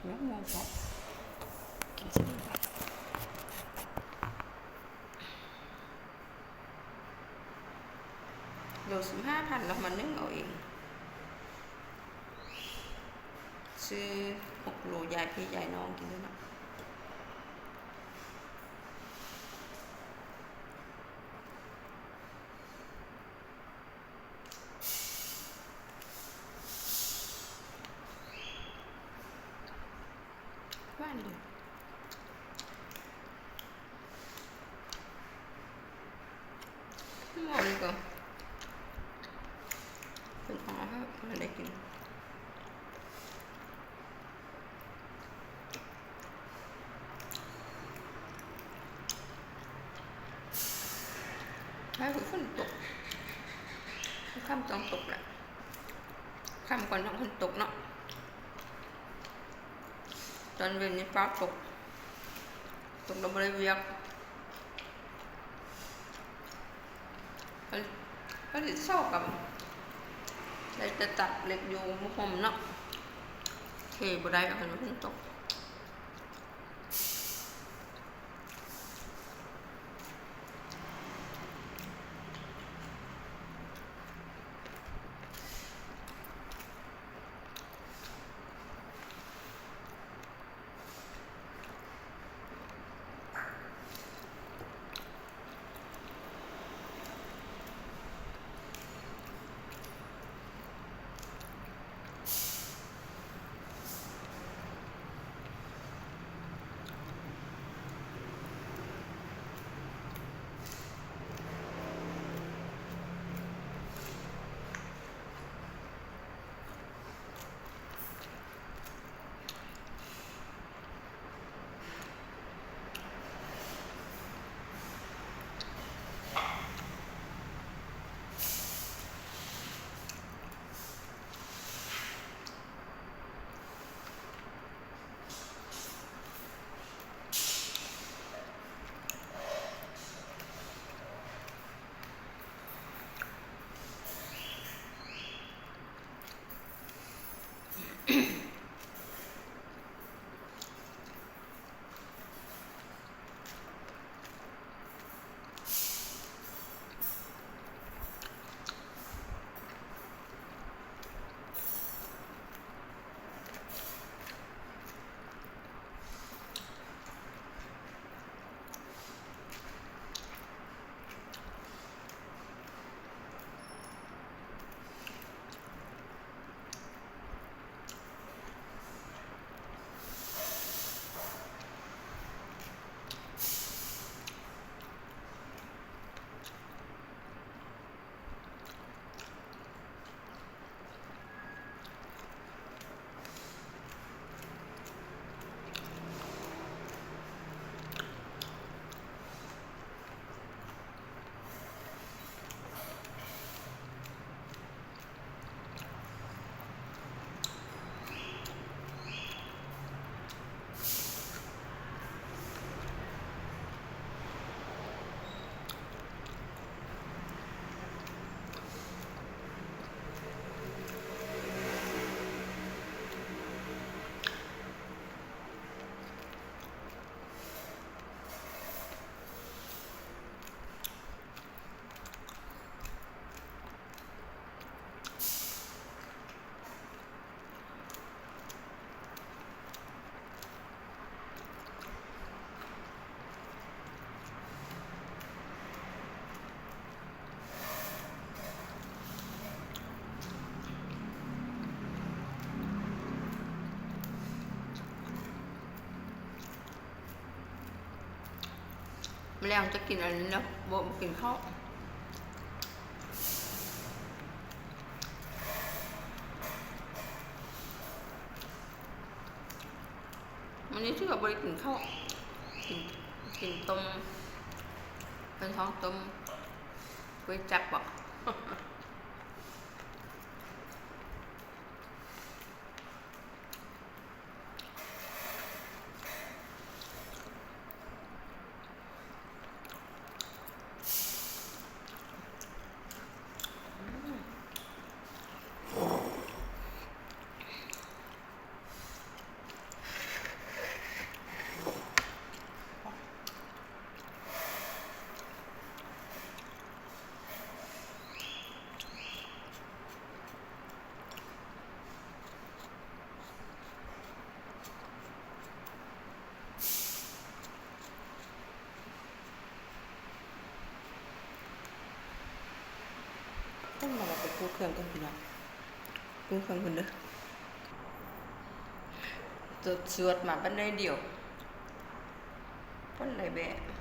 ຍອດມ່ວງເພາະ ກິນຊະເລີຍ ໂລສິບຫ້າພັນ ເນາະ ມາໜຶ້ງເອົາເອງ ຊື້ຫົກໂລ ຢາຍພີ່ຢາຍນ້ອງກິນເລີຍເນາະ. ຫວານດີ ໝໍນີ້ກໍເປັນຂອງເຮົາ ເຮົາໄດ້ກິນ. ໃຫ້ຝົນຕົກ ຄ່ຳຕ້ອງຕົກແຫຼະ ຄ່ຳກ່ອນຕ້ອງຝົນຕົກເນາະ ຕອນເວັນນີ້ຟ້າຕົກ ຕົກແລ້ວບໍ່ໄດ້ວຽກ. ຜະລິດ ຜະລິດຊອກກັບ ໄດ້ແຕ່ຕັດເຫຼັກຢູ່ໂຮມເນາະ ເທບໍ່ໄດ້ ຄັນວ່າຝົນຕົກ. ມື້ແລງຈະກິນອັນນີ້ແລ້ວ ບໍ່ ບໍ່ກິນເຂົ້າ. ມື້ນີ້ຖືວ່າບໍ່ໄດ້ກິນເຂົ້າ ກິນ ກິນຕົ້ມ ເປັນທ້ອງຕົ້ມ ກ໋ວຍຈັບບໍ? ອືມ. ມາ ເຮົາໄປປູເຄື່ອງກ່ອນພີ່ນ້ອງ ປູເຄື່ອງກ່ອນເດີ. ຈົດສວດມາປານໃດດຽວ ປານໃດແບະ.